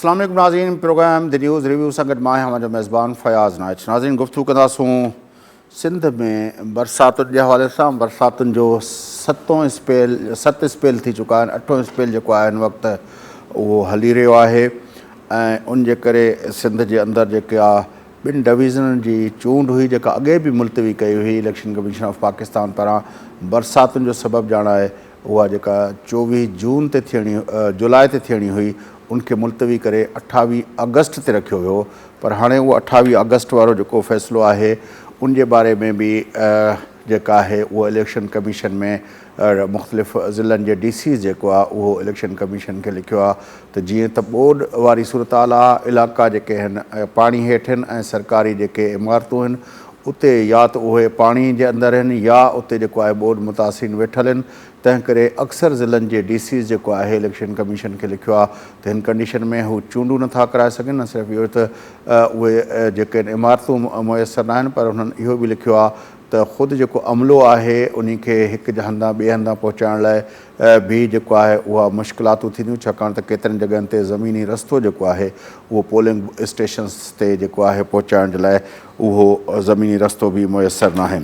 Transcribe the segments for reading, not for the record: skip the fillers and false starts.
اسلام عليڪم ناظرين پروگرام the news review سان گڏ مان آهيان اوهان جو ميزبان فياض نائچ. ناظرين گفتگو ڪنداسون سنڌ ۾ برساتن جي حوالي سان. برساتن جو ستون اسپيل ست اسپيل ٿي چڪا آهن، اٺون اسپيل جيڪو آهي هن وقت اهو هلي رهيو آهي ۽ ان جي ڪري سنڌ جي اندر جيڪا ٻن ڊويزنن جي چونڊ هئي جيڪا اڳي به ملتوي ڪئي هئي اليڪشن ڪميشن آف پاڪستان پاران برساتن جو سبب ڄاڻائي اها جيڪا 24 جون تي ٿيڻي جولاء تي ٿيڻي هئي ان کي ملتوي ڪري 28 آگسٽ تي رکيو ويو پر هاڻي اهو 28 آگسٽ وارو جيڪو فيصلو آهي ان جي باري ۾ به جيڪا آهي اهو اليڪشن ڪميشن ۾ مختلف ضلعن جي ڊي سيز جيڪو آهي اهو اليڪشن ڪميشن کي لکيو آهي ته جيئن ته ٻوڏ واري صورتحال آهي، علائقا جيڪي آهن پاڻي هيٺ آهن ۽ سرڪاري جيڪي عمارتون آهن اتي يا ته اهي پاڻي جي اندر آهن يا اتي جيڪو آهي ٻوڏ متاثرين ويٺل آهن، تنهن ڪري اڪثر ضلعن جي ڊي سيز جيڪو آهي اليڪشن ڪميشن کي لکيو آهي ته هن ڪنڊيشن ۾ هو چونڊون نٿا ڪرائي سگهن، نه صرف اهو ته اهي جيڪي آهن عمارتون ميسر ناهن پر هنن اهو به لکيو آهي ته خود جيڪو عملو آهي انهي کي هڪ هنڌان ٻئي هنڌان پهچائڻ لاء به جيڪو آهي اها مشڪلاتون ٿينديون ڇاڪاڻ ته ڪيترين جڳهين تي زميني رستو جيڪو آهي اهو پولنگ اسٽيشنز تي جيڪو آهي پهچائڻ جي لاء اهو زميني رستو به ميسر ناهي.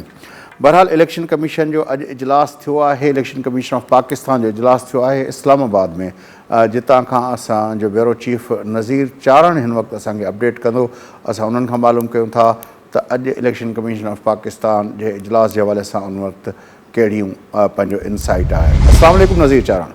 بهرحال اليڪشن ڪميشن جو اڄ اجلاس ٿيو آهي اليڪشن ڪميشن آف پاڪستان جو اجلاس ٿيو آهي اسلام آباد ۾ جتان کان اسان جو بيورو چيف نذير چارڻ هن وقت اسان کي اپڊيٽ ڪندو اسان انهن کان معلوم ڪيون ٿا ته اڄ اليڪشن ڪميشن آف پاڪستان جي اجلاس جي حوالي سان ان وقت ڪهڙيون پنهنجو انسائيٽ آهي. السلام عليڪم نذير چارڻ.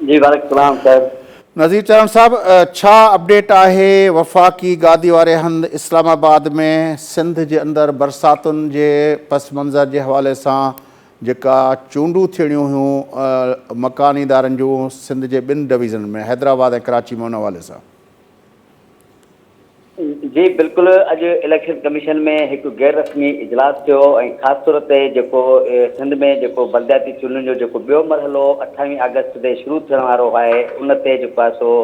جي وعليڪم السلام صاحب. نذير چارڻ صاحب ڇا اپڊيٽ آهي وفاقي گادي واري هنڌ اسلام آباد ۾ سنڌ جي اندر برساتن جي پس منظر جي حوالي سان جيڪا چونڊون ٿيڻيون هيون مڪاني ادارن جون سنڌ جي ٻن ڊويزنن ۾ حيدرآباد ۽ ڪراچي ۾ ان حوالي سان. جي بلڪل اڄ اليڪشن ڪميشن ۾ هڪ غير رسمي اجلاس ٿيو ۽ خاص طور تي جيڪو سنڌ ۾ جيڪو بلدياتي چونڊن جو جيڪو ٻيو مرحلو 28 آگسٽ تي شروع ٿيڻ وارو آهي ان تي جيڪو آهي سو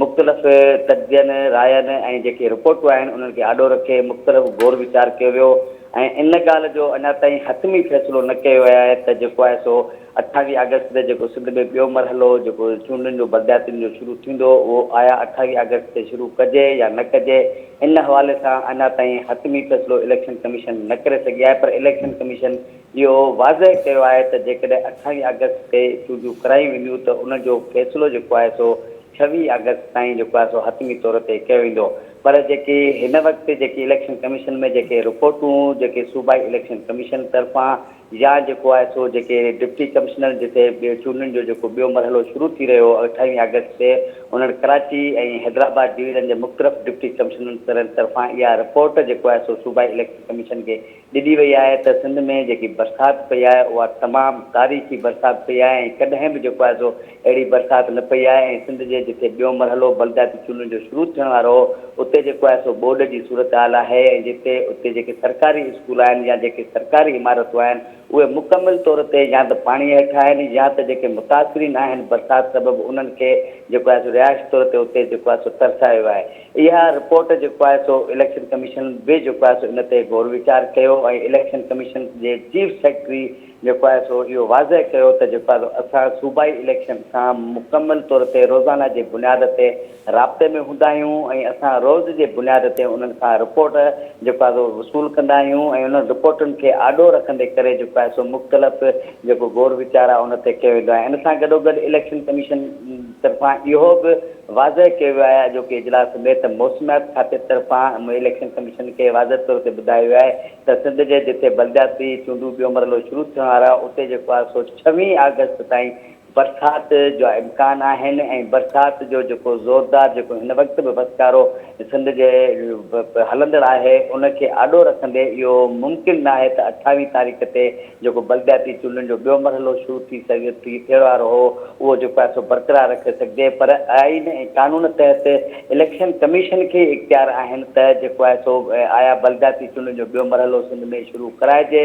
مختلف تجزين راين ۽ جيڪي رپورٽون آهن انهن کي آڏو رکي مختلف غور ويچار ڪيو ويو ۽ ان ڳالهه جو اڃا تائين حتمي فيصلو نه ڪيو ويو آهي ته جيڪو آهي سو 28 آگسٽ تي جيڪو سنڌ ۾ ٻيو مرحلو جيڪو چونڊن جو بلدياتين جو شروع ٿيندو اهو آيا 28 آگسٽ تي شروع ڪجي يا نه ڪجي ان حوالي سان اڃا تائين حتمي فيصلو اليڪشن ڪميشن نه ڪري سگهي آهي پر اليڪشن ڪميشن اهو واضح ڪيو آهي ته جيڪڏهن 28 آگسٽ تي چونڊيون ڪرايون وينديون ته ان جو فيصلو جيڪو آهي سو 26 آگسٽ تائين جيڪو آهي سو حتمي طور تي ڪيو ويندو پر جيڪي هن وقت جيڪي اليڪشن ڪميشن ۾ جيڪي رپورٽون جيڪي صوبائي اليڪشن ڪميشن طرفان يا جيڪو آهي سو جيڪي ڊپٽي ڪمشنر جتي چونڊن جو جيڪو ٻيو مرحلو شروع ٿي رهيو هو 28 آگسٽ تي انهن ڪراچي ۽ حيدرآباد ڊويزن جي مختلف ڊپٽي ڪمشنرن طرفان اها رپورٽ جيڪو آهي سو صوبائي اليڪشن ڪميشن کي ڏني وئي آهي ته سنڌ ۾ جيڪي برسات پئي آهي اها تمام تاريخي برسات پئي آهي ۽ ڪڏهن به جيڪو آهي سو اهڙي برسات نه پئي آهي ۽ سنڌ جي جتي ٻيو مرحلو بلدياتي چونڊن جو شروع ٿيڻ وارو هو اتي جيڪو آهي سو ٻوڏ جي صورتحال آهي ۽ جتي اتي جيڪي سرڪاري اسڪول آهن يا جيڪي سرڪاري عمارتون آهن اهي مڪمل طور تي يا ته پاڻي هيٺ آهن يا ته جيڪي متاثرين آهن برسات سبب انهن کي جيڪو آهي سو رهائش طور تي اتي جيڪو آهي سو ترسايو ويو آهي. اها رپورٽ جيڪو آهي سو اليڪشن ڪميشن به جيڪو آهي سو ان تي غور ويچار ڪيو ۽ اليڪشن ڪميشن جي چيف سيڪريٽري جيڪو آهي سو اهو واضح ڪيو ته جيڪو آهي سو اسان صوبائي اليڪشن سان مڪمل طور تي روزانه جي بنياد تي رابطي ۾ هوندا آهيون ۽ اسان روز جي بنياد تي انهن کان رپورٽ جيڪو آهي سو وصول ڪندا آهيون ۽ انهن رپورٽن کي آڏو رکندي ڪري جيڪو آهي سو مختلف جيڪو غور ويچار آهي ان تي ڪيو ويندو آهي ان سان گڏوگڏ اليڪشن ڪميشن طرفان اهو به واضح ڪيو ويو آهي اڄوڪي اجلاس ۾ ته موسميات کاتي طرفان اليڪشن ڪميشن کي واضح طور تي ٻڌايو ويو آهي ته سنڌ جي جتي بلدياتي چونڊون ٻيو مرحلو شروع ٿيڻ وارو آهي اتي جيڪو آهي سو ڇويهين آگسٽ تائين برسات جا امڪان آهن ۽ برسات جو جيڪو زوردار جيڪو هن وقت به وسڪارو سنڌ جي هلندڙ آهي ان کي آڏو رکندي اهو ممڪن ناهي ته 28 تاريخ تي جيڪو بلدياتي چونڊن جو ٻيو مرحلو شروع ٿي سگهي ٿي ٿيڻ وارو هو اهو جيڪو آهي سو برقرار رکي سگهجي پر آئين ۽ قانون تحت اليڪشن ڪميشن کي اختيار آهن ته جيڪو آهي سو آيا بلدياتي چونڊن جو ٻيو مرحلو سنڌ ۾ شروع ڪرائجي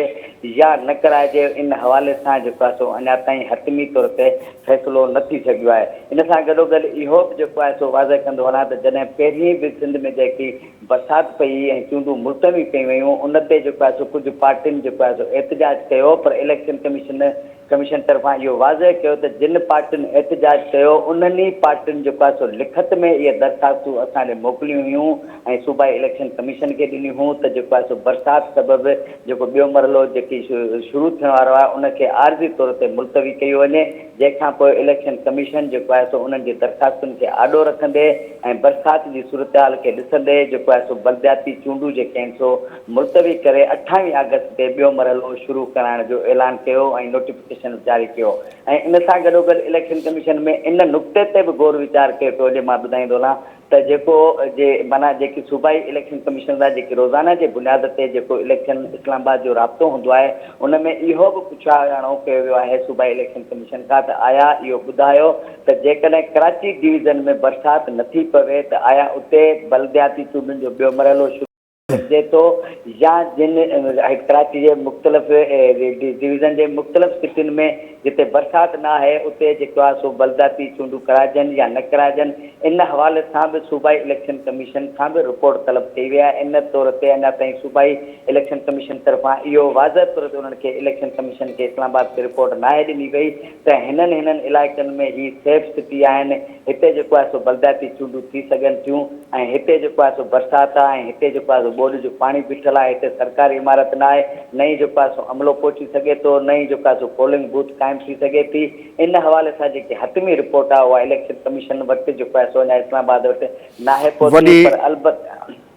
يا نه ڪرائجي ان حوالي سان جيڪو آهي سو اڃا تائين حتمي طور تي فيصلو نه ٿي سگهيو آهي ان سان گڏوگڏ اهو به جيڪو آهي سو واضح ڪندو هلان ته جڏهن پهرين به سنڌ ۾ جيڪي برسات پئي ۽ چونڊون ملتوي ڪيون ويون ان تي جيڪو آهي سو ڪجهه پارٽين جيڪو آهي سو احتجاج ڪيو پر اليڪشن ڪميشن ڪميشن طرفان اهو واضح ڪيو ته جن پارٽين احتجاج ڪيو انهن ئي پارٽين جيڪو آهي سو لکت ۾ اهي درخواستون اسان ڏي موڪليون هيون ۽ صوبائي اليڪشن ڪميشن کي ڏنيون هيون ته جيڪو آهي سو برسات سبب جيڪو ٻيو مرحلو جيڪي شروع ٿيڻ وارو آهي ان کي عارضي طور تي ملتوي ڪيو وڃي جنهن کان پوء اليڪشن ڪميشن جيڪو آهي سو انهن جي درخواستن کي آڏو رکندي ۽ برسات جي صورتحال کي ڏسندي جيڪو آهي سو بلدياتي چونڊون جيڪي آهن سو ملتوي ڪري اٺاويهه آگسٽ تي ٻيو مرحلو شروع ڪرائڻ جو اعلان ڪيو ۽ نوٽيفڪيشن به جاري ڪيو ۽ ان سان گڏوگڏ اليڪشن ڪميشن ۾ ان نقطي تي به غور ويچار ڪيو پيو وڃي مان ٻڌائيندو هلان ته جيڪو جي معنيٰ جيڪي صوبائي اليڪشن ڪميشن سان جيڪي روزانه جي بنياد تي جيڪو اليڪشن اسلام آباد جو رابطو هوندو آهي ان ۾ اهو به پڇا ڳاڻو ڪيو ويو آهي صوبائي اليڪشن ڪميشن کان ته آيا اهو ٻڌايو ته جيڪڏهن ڪراچي ڊويزن ۾ برسات نٿي پوي ته آيا اتي بلدياتي چونڊن جو ٻيو مرحلو شروع سگهجي ٿو يا جن ڪراچي جي مختلف ڊويزن جي مختلف سٽين ۾ جتي برسات نه آهي اتي جيڪو آهي سو بلدياتي چونڊون ڪرائجن يا نه ڪرائجن ان حوالي سان به صوبائي اليڪشن ڪميشن کان به رپورٽ طلب ڪئي وئي آهي ان طور تي اڃا تائين صوبائي اليڪشن ڪميشن طرفان اهو واضح طور تي انهن کي اليڪشن ڪميشن کي اسلام آباد کي رپورٽ ناهي ڏني وئي ته هنن هنن علائقن ۾ هي سيف سٽي آهن، هتي جيڪو آهي سو بلدياتي چونڊون ٿي سگهن ٿيون ۽ هتي جيڪو آهي سو برسات آهي ۽ هتي جيڪو آهي سو ٻوڏ جو پاڻي بيٺل آهي، هتي سرڪاري عمارت نه آهي، نه ئي جيڪو آهي سو عملو پهچي سگهي ٿو، نه ئي جيڪو آهي سو پولنگ بوٿ قائم ٿي سگهي ٿي، ان حوالي سان جيڪي حتمي رپورٽ آهي اها اليڪشن ڪميشن وٽ جيڪو آهي سو اڃا اسلام آباد وٽ ناهي پهتي وڏي پر البت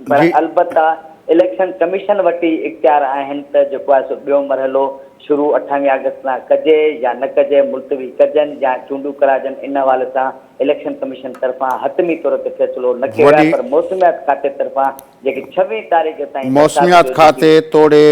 پر جي. البته اليڪشن ڪميشن وٽ ئي اختيار آهن ته جيڪو آهي سو ٻيو مرحلو شروع اٺاويهه آگسٽ کان ڪجي يا نه ڪجي، ملتوي ڪجن يا چونڊون ڪرائجن ان حوالي سان اليڪشن ڪميشن طرفان حتمي طور تي فيصلو نه ڪيو ويو آهي وڏي پر موسميات کاتي طرفان جيڪي ڇويهه تاريخ تائين برسات موسميات جو جيڪي کاتي توڙي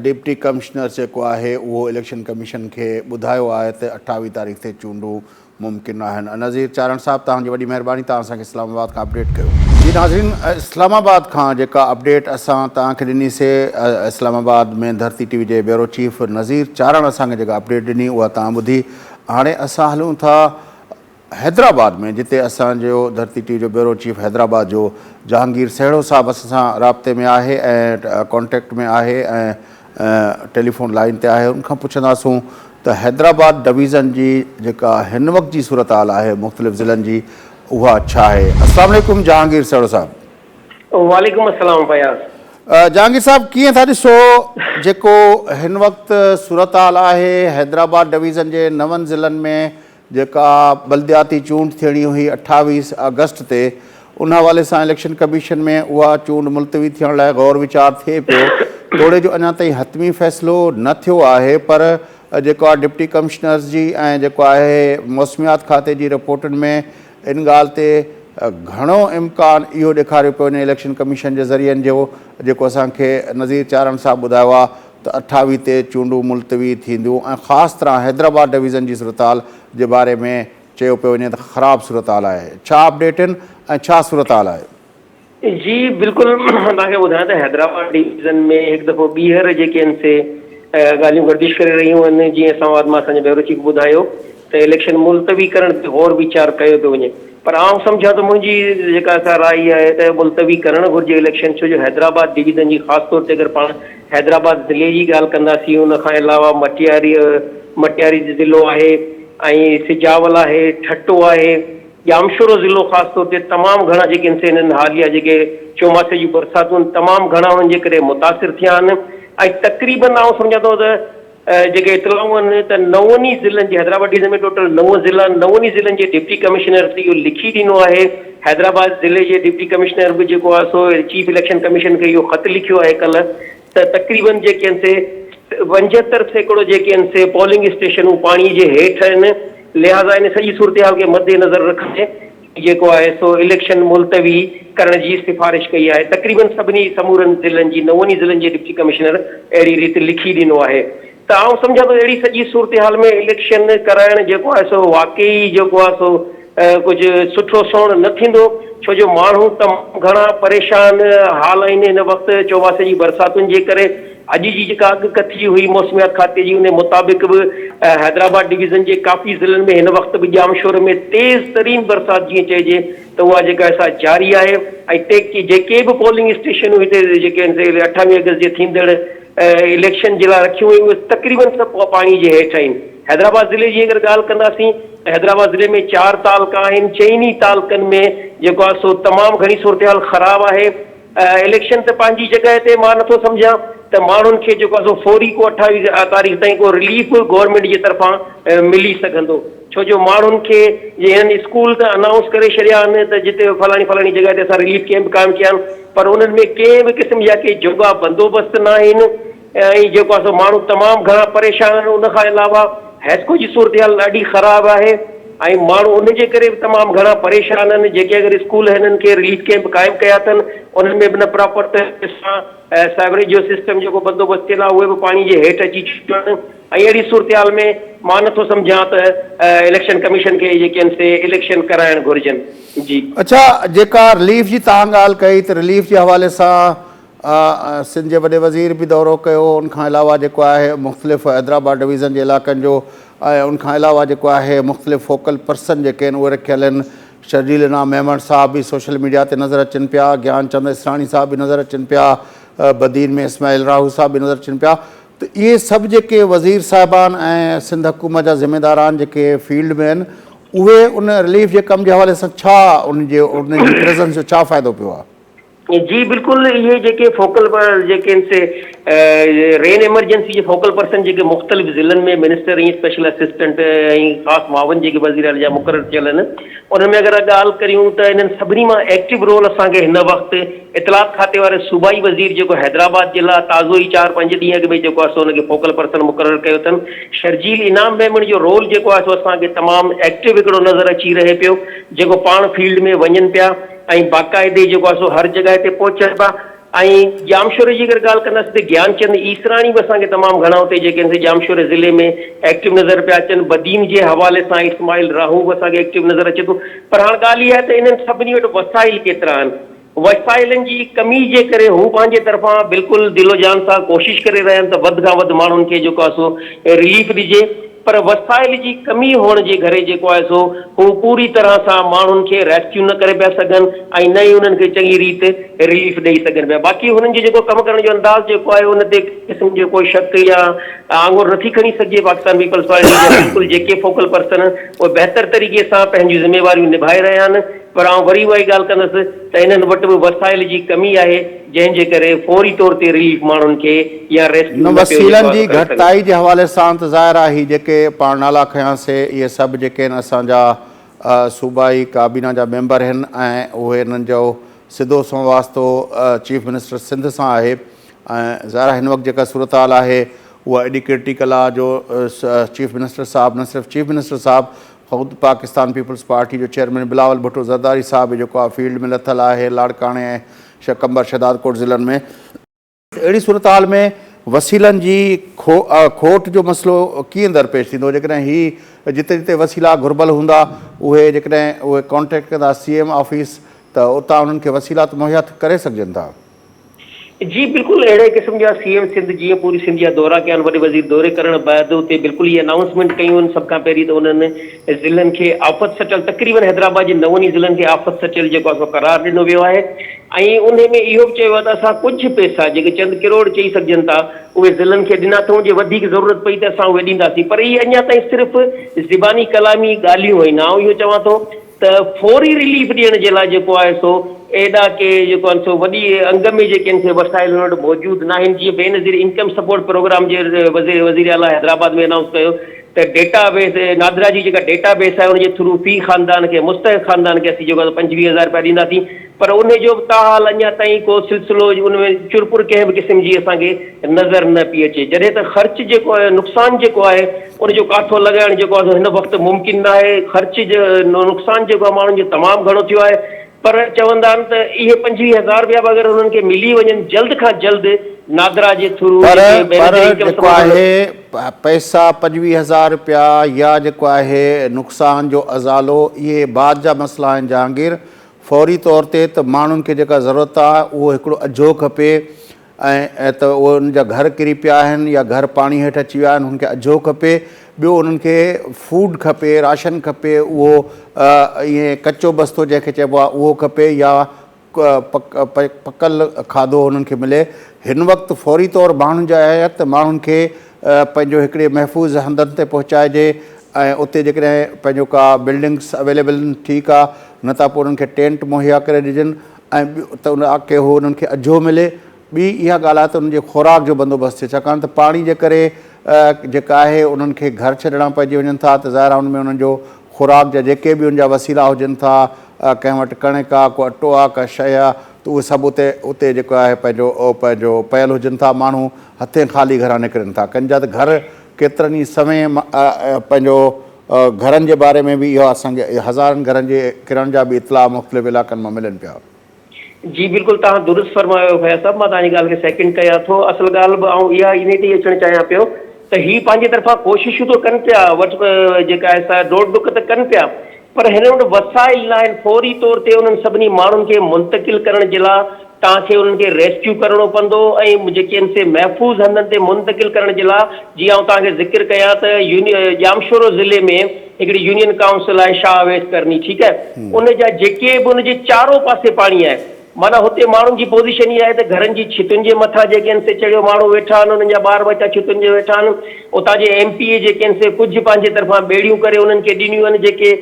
ڊپٽي ڪمشنر جيڪو آهي اهو اليڪشن ڪميشن کي ٻڌايو آهي ته اٺاويهه تاريخ تي چونڊون ممڪن آهن. نذير چارڻ صاحب توهان جي وڏي مهرباني توهان اسان کي اسلام آباد کان اپڊيٽ ڪيو. جي ناظرين اسلام آباد کان جيڪا اپڊيٽ اسان توهان کي ڏني سي اسلام آباد ۾ ڌرتي ٽي وي جي بيورو چيف نذير چارڻ اسان کي جيڪا اپڊيٽ ڏني اها توهان ٻڌي هاڻي اسان هلون ٿا حيدرآباد ۾ جتي اسان جو ڌرتي ٽي وي جو بيورو چيف حيدرآباد جو جهانگير سهڙو صاحب اسان سان رابطي ۾ آهي ۽ ڪانٽيڪٽ ۾ آهي ۽ ٽيليفون لائين تي آهي ان کان پڇنداسون ته حيدرآباد ڊويزن جي جيڪا هن وقت جي صورتحال آهي مختلف ضلعن جي اها ڇا آهي السلام عليڪم جهانگير سهڙو صاحب. وعليڪم السلام فياض. جهانگير صاحب ڪيئن ٿا ڏسو جيڪو هن وقت صورتحال آهي حيدرآباد ڊويزن جي نون ضلعن ۾ جيڪا بلدياتي چونڊ ٿيڻي هئي 28 آگسٽ تي ان حوالي سان اليڪشن ڪميشن ۾ اها چونڊ ملتوي ٿيڻ لاء غور ويچار ٿئي پيو توڙي جو اڃا تائين حتمي فيصلو نه ٿيو آهي پر جيڪو آهي ڊپٽي ڪمشنرز جي ۽ جيڪو آهي موسميات کاتي جي رپورٽن ۾ ان ڳالهه تي گهڻو امڪان اهو ڏيکاريو پيو وڃي اليڪشن ڪميشن جي ذريعن جو جيڪو اسان کي نذير چارڻ صاحب ٻڌايو آهي ته 28 تي چونڊون ملتوي ٿينديون ۽ خاص طرح حيدرآباد ڊويزن جي صورتحال جي باري ۾ چيو پيو وڃي ته خراب صورتحال آهي، ڇا اپڊيٽ آهن ۽ ڇا صورتحال آهي؟ جي بلڪل مان توهان کي ٻڌايان ته حيدرآباد ڊويزن ۾ هڪ دفعو ٻيهر جيڪي آهن سي ڳالهيون گردش ڪري رهيون آهن جيئن اسلام آباد مان اسان جي بيورو چيف ٻڌايو ته اليڪشن ملتوي ڪرڻ تي غور ويچار ڪيو پيو وڃي پر آئون سمجهان ٿو منهنجي جيڪا سا راء اها آهي ته ملتوي ڪرڻ گهرجي اليڪشن ڇو جو حيدرآباد ڊويزن جي خاص طور تي اگر پاڻ حيدرآباد ضلعي جي ڳالهه ڪنداسين ان کان علاوه مٽياري مٽياري ضلعو آهي ۽ سجاول آهي ٺٽو آهي ڄامشورو ضلعو خاص طور تي تمام گهڻا جيڪي آهن سي هنن حاليه جيڪي چوماسي جون برساتون آهن تمام گهڻا انهن جي ڪري متاثر ٿيا آهن ۽ تقريبن آئون سمجهان ٿو ته جيڪي اطلاعون آهن ته نون ئي ضلعن جي حيدرآباد ڊويزن ۾ ٽوٽل نو ضلعا آهن نون ئي ضلعن جي ڊپٽي ڪمشنرز اهو لکي ڏنو آهي حيدرآباد ضلعي جي ڊپٽي ڪمشنر به جيڪو آهي سو چيف اليڪشن ڪميشن کي اهو خط لکيو آهي ڪلهه ته تقريبن جيڪي آهن سي 75% جيڪي آهن سي پولنگ اسٽيشنون پاڻي جي هيٺ آهن لهٰذا ان سڄي صورتحال کي مد نظر رکندي جيڪو آهي سو اليڪشن ملتوي ڪرڻ جي سفارش ڪئي آهي تقريبن سڀني سمورن ضلعن جي نون ئي ضلعن جي ڊپٽي ڪمشنر اهڙي ريت لکي ڏنو آهي ته آئون سمجهان ٿو اهڙي سڄي صورتحال ۾ اليڪشن ڪرائڻ جيڪو آهي سو واقعي جيڪو آهي سو ڪجهه سٺو سهڻ نه ٿيندو ڇو جو ماڻهو تمام گهڻا پريشان حال آهن هن وقت چوماسي جي برساتن جي ڪري اڄ جي جيڪا اڳڪٿي هئي موسميات کاتي جي ان مطابق به حيدرآباد ڊويزن جي ڪافي ضلعن ۾ هن وقت به ڄامشوري ۾ تيز ترين برسات جيئن چئجي ته اها جيڪا آهي سا جاري آهي ۽ ٽيڪي جيڪي به پولنگ اسٽيشنون هتي جيڪي آهن سي 28 آگسٽ جي ٿيندڙ اليڪشن جي لاء رکيون ويون اهي تقريبن سڀ پاڻي جي هيٺ آهن. حيدرآباد ضلعي جي اگر ڳالهه ڪنداسين ته حيدرآباد ضلعي ۾ چار تعلقا آهن، چئني تعلقن ۾ جيڪو آهي سو تمام گهڻي صورتحال خراب آهي. اليڪشن ته پنهنجي جڳهه تي مان نٿو سمجهان ته ماڻهن کي جيڪو آهي سو فوري ڪو 28 تاريخ تائين ڪو رليف گورنمينٽ جي طرفان ملي سگهندو ڇو جو ماڻهن کي جي هنن اسڪول ته انائونس ڪري ڇڏيا آهن ته جتي فلاڻي فلاڻي جڳهه تي اسان رليف ڪيمپ قائم ڪيا آهن پر انهن ۾ ڪنهن به قسم جا ڪي جوڳا بندوبست نه آهن ۽ جيڪو آهي سو ماڻهو تمام گهڻا پريشان آهن ان کان علاوه حيسڪو جي صورتحال ڏاڍي خراب آهي ۽ ماڻهو ان جي ڪري به تمام گهڻا پريشان آهن جيڪي اگر اسڪول هنن کي رليف ڪيمپ قائم ڪيا اٿن انهن ۾ به نه پراپر طريقي سان سيوريج جو سسٽم جيڪو بندوبست ٿيل آهي اهي به پاڻي جي هيٺ اچي چڪيون آهن ۽ اهڙي صورتحال ۾ مان نٿو سمجهان ته اليڪشن ڪميشن کي جيڪي آهن سي اليڪشن ڪرائڻ گهرجن جي. اڇا جيڪا رليف جي توهان ڳالهه ڪئي ته رليف جي حوالي سان سنڌ جي وڏي وزير به دورو ڪيو ان کان علاوه جيڪو آهي مختلف حيدرآباد ڊويزن جي علائقن جو ۽ ان کان علاوه جيڪو آهي مختلف فوڪل پرسن جيڪي آهن اهي رکيل آهن شرجيل انعام ميمڻ صاحب به سوشل ميڊيا تي نظر اچن پيا گيان چند اسراڻي صاحب به نظر اچن پيا بدين ۾ اسماعيل راهو صاحب به نظر اچن پيا ته اهي سڀ جيڪي وزير صاحبان ۽ سنڌ حڪومت جا ذميداران جيڪي فيلڊ ۾ آهن اهي ان رليف جي ڪم جي حوالي سان ڇا ان جي ان جي پريزنس جو ڇا فائدو پيو آهي؟ جي بلڪل اهي جيڪي فوڪل جيڪي آهن سي رين ايمرجنسي جي فوڪل پرسن جيڪي مختلف ضلعن ۾ منسٽر ۽ اسپيشل اسسٽنٽ ۽ خاص معاون جيڪي وزير اعليٰ جا مقرر ٿيل آهن انهن ۾ اگر ڳالهه ڪريون ته انهن سڀني مان ايڪٽو رول اسان کي هن وقت اطلاعات کاتي واري صوبائي وزير جيڪو حيدرآباد جي لاء تازو ئي چار پنج ڏينهن اڳ ۾ جيڪو آهي سو ان کي فوڪل پرسن مقرر ڪيو اٿن شرجيل انعام ميمڻ جو رول جيڪو آهي سو اسان کي تمام ايڪٽو هڪڙو نظر اچي رهي پيو جيڪو پاڻ فيلڊ ۾ وڃن پيا ۽ باقاعدي جيڪو آهي سو هر جڳهه تي پهچن ٿا ۽ ڄامشوري جي اگر ڳالهه ڪنداسين ته گيانچند ايسراڻي به اسان کي تمام گهڻا اتي جيڪي آهن سي ڄامشوري ضلعي ۾ ايڪٽو نظر پيا اچن بدين جي حوالي سان اسماعيل راهو به اسان کي ايڪٽو نظر اچي ٿو پر هاڻ ڳالهه اها آهي ته انهن سڀني وٽ وسائل ڪيترا آهن وسائلن جي ڪمي جي ڪري هو پنهنجي طرفان بلڪل دل و جان سان ڪوشش ڪري رهيا آهن ته وڌ کان وڌ ماڻهن کي جيڪو آهي سو رليف ڏجي پر وسائل جي ڪمي هئڻ جي گهري جيڪو آهي سو هو پوري طرح سان ماڻهن کي ريسڪيو نه ڪري پيا سگهن ۽ نه ئي انهن کي چڱي ريت رليف ڏئي سگهن پيا باقي هنن جي جيڪو ڪم ڪرڻ جو انداز جيڪو آهي ان تي قسم جو ڪو شڪ يا آڱر نٿي کڻي سگهجي پاڪستان پيپلز پارٽي جا بلڪل جيڪي فوڪل پرسن اهي بهتر طريقي سان پنهنجون ذميواريون نڀائي رهيا آهن پر آئون وري اها ئي ڳالهه ڪندس ته انهن وٽ به وسائل جي ڪمي آهي جنهن جي ڪري فوري طور تي رليف ماڻهن کي يا ريسڪيو نه نه پيو جيڪو وسيلن آهي جي سو ڪري سگهن. گهٽتائي جي حوالي سان ته ظاهر آهي هي جيڪي پاڻ نالا کنيا سي اهي سڀ جيڪي آهن اسان جا صوبائي ڪابينا جا ميمبر آهن ۽ اهي انهن جو سڌو سنئون واسطو چيف منسٽر سنڌ سان آهي ۽ ظاهر آهي هن وقت جيڪا صورتحال آهي اها ايڏي ڪرٽيڪل آهي جو چيف منسٽر صاحب نه صرف چيف منسٽر صاحب خود پاڪستان پيپلز پارٽي جو چيئرمين بلاول ڀٽو زرداري صاحب به جيڪو آهي فيلڊ ۾ لٿل آهي لاڙڪاڻي ۽ قمبر شهدادڪوٽ ضلعن ۾. اهڙي صورتحال ۾ وسيلن جي کوٽ جو مسئلو ڪيئن درپيش ٿيندو جيڪڏهن هي جتي جتي وسيلا گهربل هوندا اهي جيڪڏهن اهي ڪانٽيڪٽ ڪندا سي ايم آفيس ته اتان انهن کي وسيلا ته مهيا ڪري سگهجن ٿا. جي بلڪل اهڙي قسم جا سي ايم سنڌ جيئن پوري سنڌ جا دورا ڪيا آهن وڏي وزير دوري ڪرڻ بعد اتي بلڪل اهي انائونسمينٽ ڪيون آهن سڀ کان پهرين ته انهن ضلعن کي آفت سٽيل تقريبن حيدرآباد جي نون ئي ضلعن کي آفت سٽيل جيڪو آهي سو قرار ڏنو ويو آهي ۽ انهي ۾ اهو به چيو ويو آهي ته اسان ڪجهه پئسا جيڪي چند ڪروڙ چئي سگهجن ٿا اهي ضلعن کي ڏنا اٿئون جي وڌيڪ ضرورت پئي ته اسان اهي ڏينداسين پر اهي اڃا تائين صرف زباني ڪلامي ڳالهيون آهن آئون اهو چوان ٿو ته فوري رليف ڏيڻ جي لاء جيڪو آهي سو ايڏا ڪي جيڪو آهن سو وڏي انگ ۾ جيڪي آهن سي وسائل انهن وٽ موجود ناهن جيئن بينظير انڪم سپورٽ پروگرام جي وزير وزير اعليٰ حيدرآباد ۾ انائونس ڪيو ته ڊيٽا بيس نادرا جي جيڪا ڊيٽا بيس آهي ان جي ٿرو في خاندان کي مستحق خاندان کي اسين جيڪو آهي 25 هزار رپيا ڏينداسين پر ان جو به تاحال اڃا تائين ڪو سلسلو ان ۾ چرپر ڪنهن به قسم جي اسان کي نظر نه پئي اچي جڏهن ته خرچ جيڪو آهي نقصان جيڪو آهي ان جو ڪاٿو لڳائڻ جيڪو آهي سو هن وقت ممڪن نه آهي خرچ نقصان جيڪو آهي ماڻهن جو تمام گهڻو ٿيو آهي پر چوندا آهن ته اهي 25 هزار رپيا به اگر انهن کي ملي وڃن جلد کان جلد نادرا جي ٿرو پر جيڪي پر بينظير انڪم جيڪو سپورٽ آهي پئسا 25 هزار رپيا يا جيڪو آهي نقصان جو ازالو اهي بعد جا مسئلا آهن جهانگير فوري طور تي ته ماڻهن کي جيڪا ضرورت آهي اهو هڪڙو اجهو کپي ۽ ته اهي انهن جا گهر ڪري پيا آهن يا گهر پاڻي هيٺ اچي ويا آهن انهن کي اجهو کپي ٻيو انهن کي فوڊ کپي راشن کپي اهو ائين ڪچو بستو جنهن کي چئبو آهي اهو کپي يا پڪل کاڌو انهن کي ملي. هن وقت فوري طور ماڻهن جا آهي ته ماڻهن کي پنهنجو هڪڙي محفوظ هنڌن تي پهچائجي ۽ اتي جيڪڏهن پنهنجو ڪا بلڊنگس اويليبل آهن ٺيڪ آ نه ته پوء انهن کي ٽينٽ مهيا ڪري ڏجن ۽ ٻيو ته ان کي هو انهن کي اجهو ملي. ٻي اها ڳالهه آهي ته انهن جي خوراڪ جو بندوبست ٿئي ڇاڪاڻ ته پاڻي جي ڪري جيڪا آهي انهن کي گهر ڇڏڻا پئجي وڃن ٿا ته ظاهر آهي ان ۾ انهن جو خوراڪ جا جيڪي به ان جا وسيلا هجن ٿا ڪنهن وٽ ڪڻڪ آ ڪو اٽو آ ڪا شيء آ ته اهي سڀ اتي اتي جيڪو آهي پنهنجو پنهنجو پيل هجن ٿا ماڻهو هٿين خالي گهران نڪرن ٿا ڪن جا ته گهر ڪيترن ئي سوين پنهنجو گهرن جي باري ۾ به اهو اسان کي هزارن گهرن جي ڪرڻ جا به اطلاع مختلف علائقن مان ملن پيا. جي بلڪل توهان درست فرمايو فياض صاحب مان توهان جي ڳالهه کي سيڪنڊ ڪيان ٿو اصل ڳالهه به آئون اها انهي تي ئي اچڻ چاهيان پيو ته هي پنهنجي طرفان ڪوششون ته ڪن پيا وٺ جيڪا آهي سا ڊوڙ ڊڪ ته ڪن پيا پر هنن وٽ وسائل نه آهن فوري طور تي انهن سڀني ماڻهن کي منتقل ڪرڻ جي لاء توهان کي انهن کي ريسڪيو ڪرڻو پوندو ۽ جيڪي آهن سي محفوظ هنڌن تي منتقل ڪرڻ جي لاء جيئن آئون توهان کي ذڪر ڪيان ته ڄامشورو ضلعي ۾ هڪڙي يونين ڪائونسل آهي شاهه اويس ڪرني ٺيڪ آهي ان جا جيڪي به ان جي چارو پاسي پاڻي آهي معنيٰ هتي ماڻهن جي پوزيشن اها آهي ته گهرن جي ڇتن جي مٿان جيڪي آهن سي چڙهيو ماڻهو ويٺا آهن انهن جا ٻار ٻچا ڇتن جي ويٺا آهن اتان جي ايم پي اي جيڪي آهن سي ڪجهه پنهنجي طرفان ٻيڙيون ڪري انهن کي ڏنيون آهن جيڪي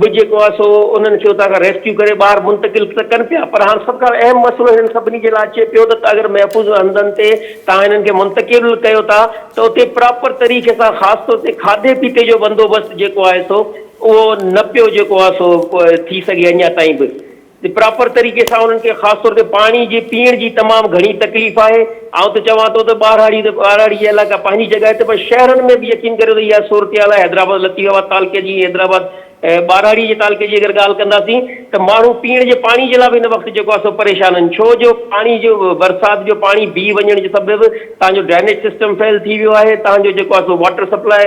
به جيڪو آهي سو انهن کي اتان کان ريسڪيو ڪري ٻاهر منتقل ته ڪن پيا پر هاڻ سڀ کان اهم مسئلو هنن سڀني جي لاء اچي پيو ته اگر محفوظ هنڌن تي توهان هنن کي منتقل ڪيو ٿا ته اتي پراپر طريقي سان خاص طور تي کاڌي پيتي جو بندوبست جيڪو آهي سو اهو نه پيو جيڪو آهي سو ٿي سگهي اڃا تائين به پراپر طريقي سان انهن کي خاص طور تي پاڻي جي پيئڻ جي تمام گهڻي تڪليف آهي آئون ته چوان ٿو ته ٻهراڙي ته ٻهراڙي جا علائقا پنهنجي جڳهه تي پر شهرن ۾ به يقين ڪريو ته اها صورتحال آهي حيدرآباد لطيف آباد تعلقي جي حيدرآباد ۽ ٻهراڙي جي تعلقي جي اگر ڳالهه ڪنداسين ته ماڻهو پيئڻ جي پاڻي جي لاء به هن وقت جيڪو آهي سو پريشان آهن ڇو جو پاڻي جو برسات جو پاڻي بيهي وڃڻ جي سبب تان جو ڊرينيج سسٽم فيل ٿي ويو آهي تان جو جيڪو آهي سو واٽر سپلاء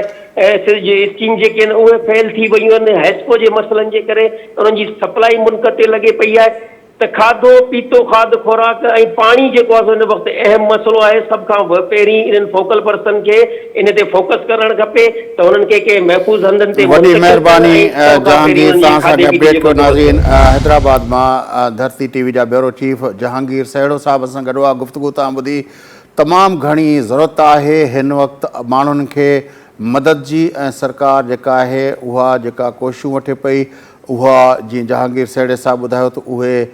جي اسڪيم جيڪي آهن اهي فيل ٿي ويون آهن حيسڪو جي مسئلن جي ڪري انهن جي سپلائي منقطع لڳي پئي آهي ته کاڌو پيتو کاڌ خوراڪ ۽ پاڻي جيڪو آهي سو هن وقت اهم مسئلو آهي سڀ کان پهرين انهن فوڪل پرسن کي ان تي فوڪس ڪرڻ کپي ته انهن کي ڪنهن محفوظ هنڌن تي وڏي منتقل ڪرڻ مهرباني ۽ سڀ کان پهرين جهانگير انهن جي توهان سان کاڌي کي پيتي اپڊيٽ جو ڪيو بندوبست ناظرين ڪرڻ. حيدرآباد مان ڌرتي ٽي وي جا بيورو چيف جهانگير سهيڙو صاحب اسان گڏ هئا گفتگو توهان ٻڌي تمام گهڻي ضرورت آهي هن وقت ماڻهن کي مدد جي ۽ سرڪار جيڪا آهي اها جيڪا ڪوششون وٺي پئي اها جيئن جهانگير سهڙي صاحب ٻڌايو ته اهي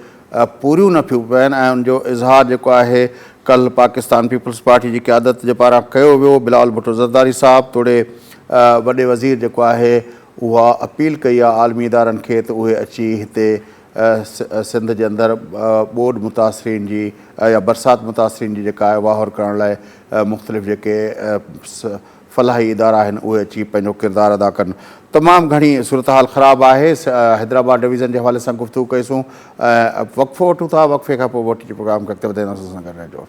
پوريون نه پيون پون ۽ ان جو اظهار جيڪو آهي ڪلهه پاڪستان پيپلز پارٽي جي قيادت جي پاران ڪيو ويو بلاول ڀٽو زرداري صاحب توڙي وڏي وزير جيڪو آهي اها اپيل ڪئي آهي عالمي ادارن کي ته اهي اچي هتي سنڌ جي اندر ٻوڏ متاثرين جي يا برسات متاثرين جي جيڪا آهي واهر ڪرڻ لاء مختلف جيڪي فلاحي ادارا آهن اهي اچي پنهنجو ڪردار ادا ڪن تمام گهڻي صورتحال خراب آهي حيدرآباد ڊويزن جي حوالي سان گفتگو ڪئي سون وقفو وٺون ٿا وقفي کان پوء ووٽ جي پروگرام کي اڳتي وڌائينداسون اسان سان گڏ رهجو.